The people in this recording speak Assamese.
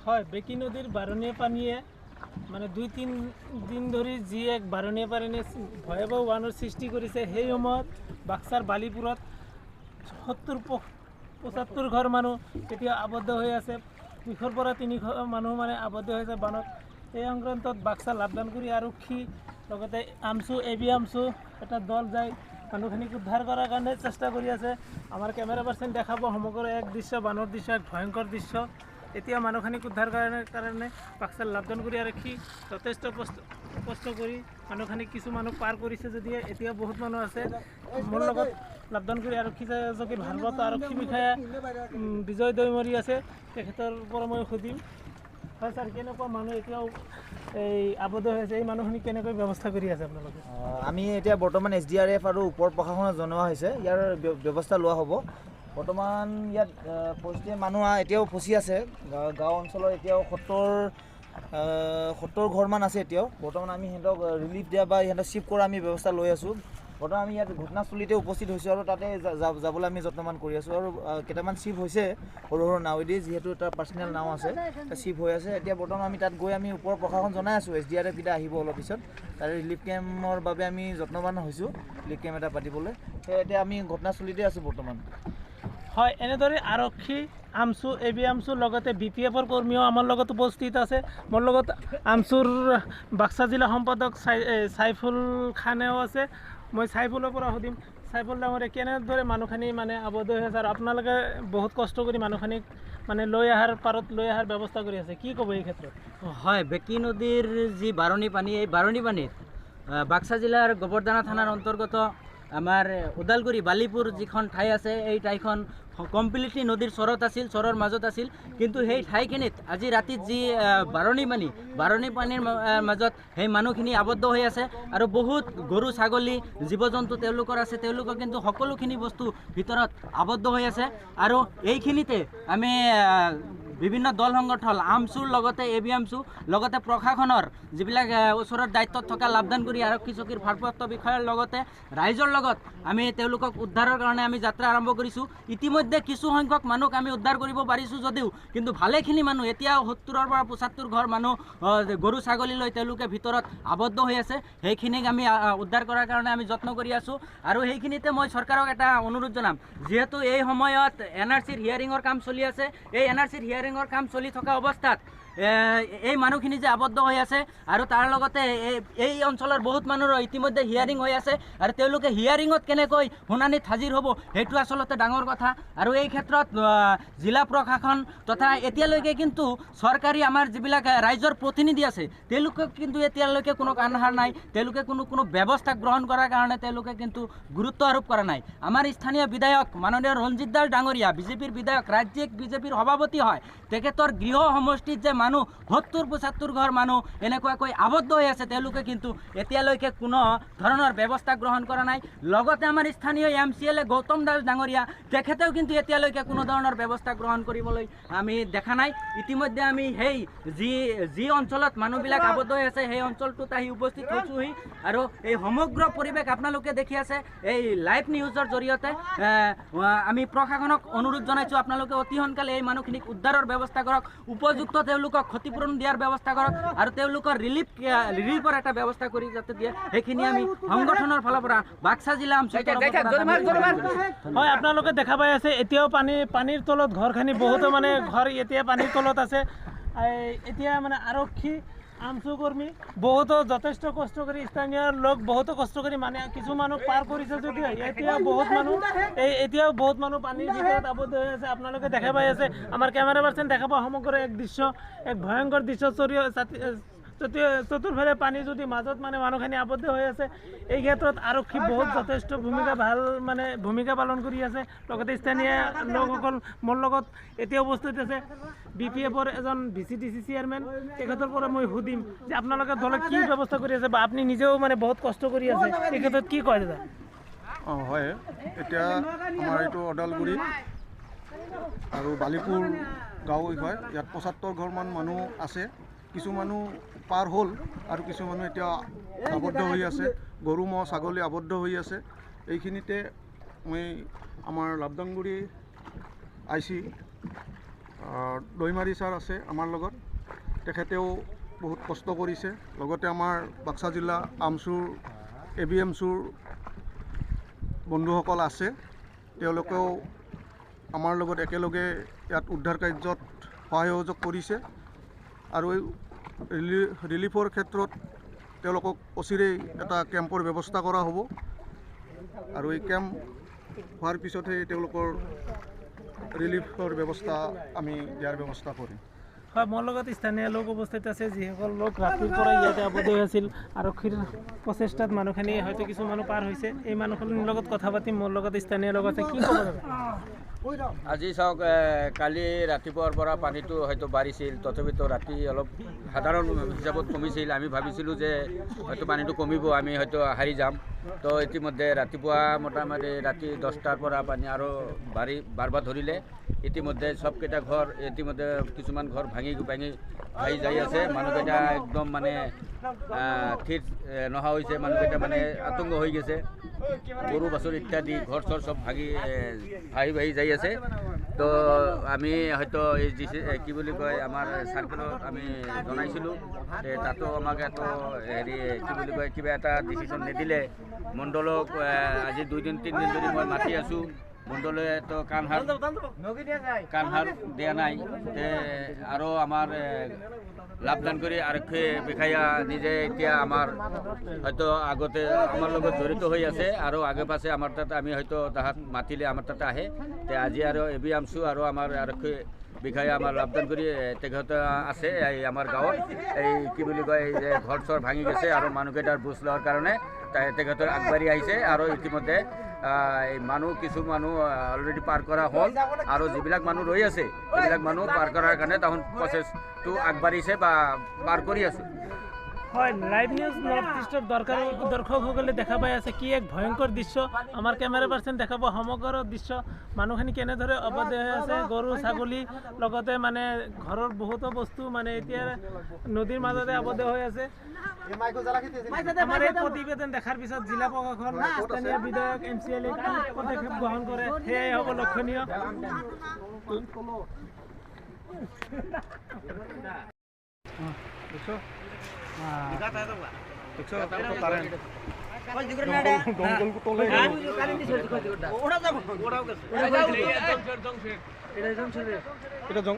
হয়, বেকী নদীৰ বাৰণীয়া পানীয়ে মানে 2-3 দিন ধৰি যি এক বাৰণীয়া পানীয়ে ভয়াৱহ বানৰ সৃষ্টি কৰিছে, সেই সময়ত বাক্সাৰ বালিপুৰত 70-75 ঘৰ মানুহ এতিয়া আবদ্ধ হৈ আছে। 200ৰ পৰা 300 মানুহ মানে আবদ্ধ হৈ আছে বানত। এই সংক্ৰান্তত বাক্সা লাভদানগুৰি আৰক্ষী লগতে আমচু, এ বি আমচু এটা দল যায় মানুহখিনিক উদ্ধাৰ কৰাৰ কাৰণে চেষ্টা কৰি আছে। আমাৰ কেমেৰা পাৰ্চন দেখাব সমগ্ৰ এক দৃশ্য, বানৰ দৃশ্য, এক ভয়ংকৰ দৃশ্য। এতিয়া মানুহখিনিক উদ্ধাৰ কৰাৰ কাৰণে বাক্সাৰ লাভদানগুৰি আৰক্ষী যথেষ্ট কষ্ট কৰি মানুহখিনিক কিছু মানুহ পাৰ কৰিছে যদিও এতিয়া বহুত মানুহ আছে। মোৰ লগত লাভদানগুৰি আৰক্ষী চকীৰ ভাৰপ্ৰাপ্ত আৰক্ষী বিষয়া বিজয় দৈমৰী আছে, তেখেতৰ পৰা মই সুধিম। হয় ছাৰ, কেনেকুৱা মানুহ এতিয়াও এই আবদ্ধ হৈ আছে, এই মানুহখিনি কেনেকৈ ব্যৱস্থা কৰি আছে আপোনালোকে? আমি এতিয়া বৰ্তমান এছ ডি আৰ এফ আৰু ওপৰ প্ৰশাসনক জনোৱা হৈছে, ইয়াৰ ব্যৱস্থা লোৱা হ'ব। বৰ্তমান ইয়াত পৰিস্থিতি মানুহ এতিয়াও ফচি আছে। গাঁও অঞ্চলৰ এতিয়াও 70 ঘৰমান আছে এতিয়াও। বৰ্তমান আমি সিহঁতক ৰিলিফ দিয়া বা সিহঁতক চিফ্ট কৰা আমি ব্যৱস্থা লৈ আছোঁ। বৰ্তমান আমি ইয়াত ঘটনাস্থলীতে উপস্থিত হৈছোঁ আৰু তাতে যাবলৈ আমি যত্নবান কৰি আছোঁ। আৰু কেইটামান চিফ্ট হৈছে সৰু সৰু নাৱেদি, যিহেতু এটা পাৰ্চনেল নাও আছে, চিফ্ট হৈ আছে। এতিয়া বৰ্তমান আমি তাত গৈ আমি ওপৰৰ প্ৰশাসন জনাই আছোঁ। এছ ডি আৰ এফ কেইটা আহিব অলপ পিছত, তাৰে ৰিলিফ কেম্পৰ বাবে আমি যত্নবান হৈছোঁ ৰিলিফ কেম্প এটা পাতিবলৈ। সেয়ে এতিয়া আমি ঘটনাস্থলীতে আছোঁ বৰ্তমান। হয়, এনেদৰে আৰক্ষী, আমচু, এ বি আমচুৰ লগতে বি পি এফৰ কৰ্মীও আমাৰ লগত উপস্থিত আছে। মোৰ লগত আমচুৰ বাক্সা জিলা সম্পাদক চাইফুল খানেও আছে। মই চাইফুলৰ পৰা সুধিম, চাইফুল ডাঙৰীয়া, কেনেদৰে মানুহখিনি মানে আবদ্ধ হৈ আছে আৰু আপোনালোকে বহুত কষ্ট কৰি মানুহখিনিক মানে লৈ অহাৰ পাৰত লৈ অহাৰ ব্যৱস্থা কৰি আছে, কি ক'ব এই ক্ষেত্ৰত? হয়, বেকী নদীৰ যি বাৰণী পানী, এই বাৰণী পানীত বাক্সা জিলাৰ গোবৰদানা থানাৰ অন্তৰ্গত আমাৰ ওদালগুৰি বালিপুৰ যিখন ঠাই আছে, এই ঠাইখন কমপ্লিটলি নদীৰ চৰত আছিল, চৰৰ মাজত আছিল। কিন্তু সেই ঠাইখিনিত আজি ৰাতিত যি বাৰণী পানীৰ মাজত সেই মানুহখিনি আবদ্ধ হৈ আছে আৰু বহুত গৰু ছাগলী জীৱ জন্তু তেওঁলোকৰ আছে, তেওঁলোকৰ কিন্তু সকলোখিনি বস্তু ভিতৰত আবদ্ধ হৈ আছে। আৰু এইখিনিতে আমি বিভিন্ন দল সংগঠন আমচুৰ লগতে এ বি আমচু লগতে প্ৰশাসনৰ যিবিলাক ওচৰৰ দায়িত্বত থকা লাভদানগুৰি আৰক্ষী চকীৰ ভাৰপ্ৰাপ্ত বিষয়াৰ লগতে ৰাইজৰ লগত আমি তেওঁলোকক উদ্ধাৰৰ কাৰণে আমি যাত্ৰা আৰম্ভ কৰিছোঁ। ইতিমধ্যে কিছু সংখ্যক মানুহক আমি উদ্ধাৰ কৰিব পাৰিছোঁ যদিও কিন্তু ভালেখিনি মানুহ এতিয়াও 70ৰ পৰা 75 ঘৰ মানুহ গৰু ছাগলী লৈ তেওঁলোকে ভিতৰত আবদ্ধ হৈ আছে। সেইখিনিক আমি উদ্ধাৰ কৰাৰ কাৰণে আমি যত্ন কৰি আছোঁ। আৰু সেইখিনিতে মই চৰকাৰক এটা অনুৰোধ জনাম, যিহেতু এই সময়ত এন আৰ চিৰ হিয়াৰিঙৰ কাম চলি আছে, এই এন আৰ চিৰ হিয়াৰিঙৰ কাম চলি থকা অৱস্থাত এই মানুহখিনি যে আবদ্ধ হৈ আছে আৰু তাৰ লগতে এই অঞ্চলৰ বহুত মানুহৰ ইতিমধ্যে হিয়াৰিং হৈ আছে আৰু তেওঁলোকে হিয়াৰিঙত কেনেকৈ শুনানিত হাজিৰ হ'ব সেইটো আচলতে ডাঙৰ কথা। আৰু এই ক্ষেত্ৰত জিলা প্ৰশাসন তথা এতিয়ালৈকে কিন্তু চৰকাৰী আমাৰ যিবিলাক ৰাইজৰ প্ৰতিনিধি আছে তেওঁলোকক কিন্তু এতিয়ালৈকে কোনো কাণসাৰ নাই, তেওঁলোকে কোনো ব্যৱস্থা গ্ৰহণ কৰাৰ কাৰণে তেওঁলোকে কিন্তু গুৰুত্ব আৰোপ কৰা নাই। আমাৰ স্থানীয় বিধায়ক মাননীয় ৰঞ্জিত দাস ডাঙৰীয়া, বিজেপিৰ বিধায়ক, ৰাজ্যিক বিজেপিৰ সভাপতি হয়, তেখেতৰ গৃহ সমষ্টিত যে মানুহ 70-75 ঘৰ মানুহ এনেকুৱাকৈ আবদ্ধ হৈ আছে, তেওঁলোকে কিন্তু এতিয়ালৈকে কোনো ধৰণৰ ব্যৱস্থা গ্ৰহণ কৰা নাই। লগতে আমাৰ স্থানীয় M C L A Gautam Das ডাঙৰীয়া, তেখেতেও কিন্তু এতিয়ালৈকে কোনো ধৰণৰ ব্যৱস্থা গ্ৰহণ কৰিবলৈ আমি দেখা নাই। ইতিমধ্যে আমি সেই যি অঞ্চলত মানুহবিলাক আবদ্ধ হৈ আছে সেই অঞ্চলটোত আহি উপস্থিত হৈছোঁহি আৰু এই সমগ্ৰ পৰিৱেশ আপোনালোকে দেখি আছে। এই লাইভ নিউজৰ জৰিয়তে আমি প্ৰশাসনক অনুৰোধ জনাইছোঁ, আপোনালোকে অতি সোনকালে এই মানুহখিনিক উদ্ধাৰৰ ব্যৱস্থা কৰক, উপযুক্ত তেওঁলোকক ক্ষতিপূৰণ দিয়াৰ ব্যৱস্থা কৰক আৰু তেওঁলোকৰ ৰিলিফৰ এটা ব্যৱস্থা কৰি যাতে দিয়ে, সেইখিনি আমি সংগঠনৰ ফালৰ পৰা বাক্সা জিলা আমচুৰ। হয়, আপোনালোকে দেখা পাই আছে এতিয়াও পানীৰ তলত ঘৰখিনি, বহুতো মানে ঘৰ এতিয়া পানীৰ তলত আছে। এতিয়া মানে আৰক্ষী, আমচু কৰ্মী বহুতো যথেষ্ট কষ্ট কৰি, স্থানীয় লোক বহুতো কষ্ট কৰি মানে কিছু মানুহ পাৰ কৰিছে যদিও এতিয়া বহুত মানুহ এতিয়াও বহুত মানুহ পানীৰ ভিতৰত আবদ্ধ হৈ আছে। আপোনালোকে দেখা পাই আছে, আমাৰ কেমেৰা পাৰ্চন দেখাব সমগ্ৰ এক দৃশ্য, এক ভয়ংকৰ দৃশ্য। চতুৰ্ফালে পানী যদি মাজত মানে মানুহখিনি আবদ্ধ হৈ আছে। এই ক্ষেত্ৰত আৰক্ষী বহুত যথেষ্ট ভূমিকা ভাল মানে ভূমিকা পালন কৰি আছে। লগতে স্থানীয় লোকসকল মোৰ লগত এতিয়া উপস্থিত আছে। বি পি এফৰ এজন V C D C chairman, তেখেতৰ পৰা মই সুধিম যে আপোনালোকে দলে কি ব্যৱস্থা কৰি আছে বা আপুনি নিজেও মানে বহুত কষ্ট কৰি আছে, এই ক্ষেত্ৰত কি কয় দাদা? অঁ হয়, এতিয়া আমাৰ এইটো ওদালগুৰি আৰু বালিপুৰ গাঁও হয়, ইয়াত 75 ঘৰমান মানুহ আছে। কিছু মানুহ পাৰ হ'ল আৰু কিছু মানুহ এতিয়া আবদ্ধ হৈ আছে, গৰু ম'হ ছাগলী আবদ্ধ হৈ আছে। এইখিনিতে মই আমাৰ লাভদাংগুৰি I C দৈমাৰী ছাৰ আছে আমাৰ লগত, তেখেতেও বহুত কষ্ট কৰিছে। লগতে আমাৰ বাক্সা জিলা আমচুৰ এ বি এমচুৰ বন্ধুসকল আছে, তেওঁলোকেও আমাৰ লগত একেলগে ইয়াত উদ্ধাৰ কাৰ্যত সহায় সহযোগ কৰিছে। আৰু এই ৰিলিফৰ ক্ষেত্ৰত তেওঁলোকক অচিৰেই এটা কেম্পৰ ব্যৱস্থা কৰা হ'ব আৰু এই কেম্প হোৱাৰ পিছতহে তেওঁলোকৰ ৰিলিফৰ ব্যৱস্থা আমি দিয়াৰ ব্যৱস্থা কৰিম। হয়, মোৰ লগত স্থানীয় লোক উপস্থিত আছে, যিসকল লোক ৰাতিৰ পৰা ইয়াতে আবদ্ধ হৈ আছিল। আৰক্ষীৰ প্ৰচেষ্টাত মানুহখিনি হয়তো কিছু মানুহ পাৰ হৈছে। এই মানুহখিনিৰ লগত কথা পাতিম। মোৰ লগত স্থানীয় লোক আছে, কি ক'ব দাদা? আজি চাওক, কালি ৰাতিপুৱাৰ পৰা পানীটো হয়তো বাঢ়িছিল, তথাপিতো ৰাতি অলপ সাধাৰণ হিচাপত কমিছিল। আমি ভাবিছিলোঁ যে হয়তো পানীটো কমিব, আমি হয়তো হাৰি যাম। তো ইতিমধ্যে ৰাতিপুৱা মোটামুটি ৰাতি 10টাৰ পৰা পানী আৰু বাঢ়ি বাঢ়ব ধৰিলে। ইতিমধ্যে চবকেইটা ঘৰ, ইতিমধ্যে কিছুমান ঘৰ ভাঙি ভাঙি ভাঙি যাই আছে। মানুহকেইটা একদম মানে থিৰ নহা হৈছে, মানুহকেইটা মানে আতংক হৈ গৈছে। গৰু বাছুৰ ইত্যাদি ঘৰ চৰ চব ভাঙি ভাহি ভাহি যাই আছে। তো আমি হয়তো এই যি কি বুলি কয় আমাৰ চাৰ্কেলত আমি জনাইছিলোঁ, তাতো আমাক এতো হেৰি কি বুলি কয় কিবা এটা ডিচিশ্যন নিদিলে। মণ্ডলক আজি 2 দিন 3 দিন ধৰি মই মাতি আছোঁ, মণ্ডলে তো কাণহাৰ দিয়া নাই। তে আৰু আমাৰ লাভদানগুৰি আৰক্ষী বিষয়া নিজে এতিয়া আমাৰ হয়তো আগতে আমাৰ লগত জড়িত হৈ আছে আৰু আগে পাছে আমাৰ তাত আমি হয়তো তাহাঁত মাতিলে আমাৰ তাতে আহে। তে আজি আৰু এ বি আমচু আৰু আমাৰ আৰক্ষী বিষয়া আমাৰ লাভদানগুৰি তেখেত আছে এই আমাৰ গাঁৱত। এই কি বুলি কয় এই যে ঘৰ চৰ ভাঙি গৈছে আৰু মানুহকেইটাৰ বুজ লোৱাৰ কাৰণে তেখেতৰ আগবাঢ়ি আহিছে। আৰু ইতিমধ্যে এই মানুহ কিছু মানুহ অলৰেডি পাৰ কৰা হ'ল আৰু যিবিলাক মানুহ ৰৈ আছে সেইবিলাক মানুহ পাৰ কৰাৰ কাৰণে তাহোন প্ৰচেছটো আগবাঢ়িছে বা পাৰ কৰি আছে। হয়, লাইভ নিউজ নৰ্থ ইষ্টৰ দৰ্শকসকলে দেখা পাই আছে কি এক ভয়ংকৰ দৃশ্য। আমাৰ কেমেৰা পাৰ্চন দেখাব সমগ্ৰ দৃশ্য, মানুহখিনি কেনেদৰে অবদ্ধ হৈ আছে। গৰু ছাগলী লগতে মানে ঘৰৰ বহুতো বস্তু মানে এতিয়া নদীৰ মাজতে আবদ্ধ হৈ আছে। আমাৰ এই প্ৰতিবেদন দেখাৰ পিছত জিলা প্ৰশাসন, স্থানীয় বিধায়ক, এম চি এল এ কি পদক্ষেপ গ্ৰহণ কৰে সেয়াই হ'ব লক্ষণীয়। এটা জং।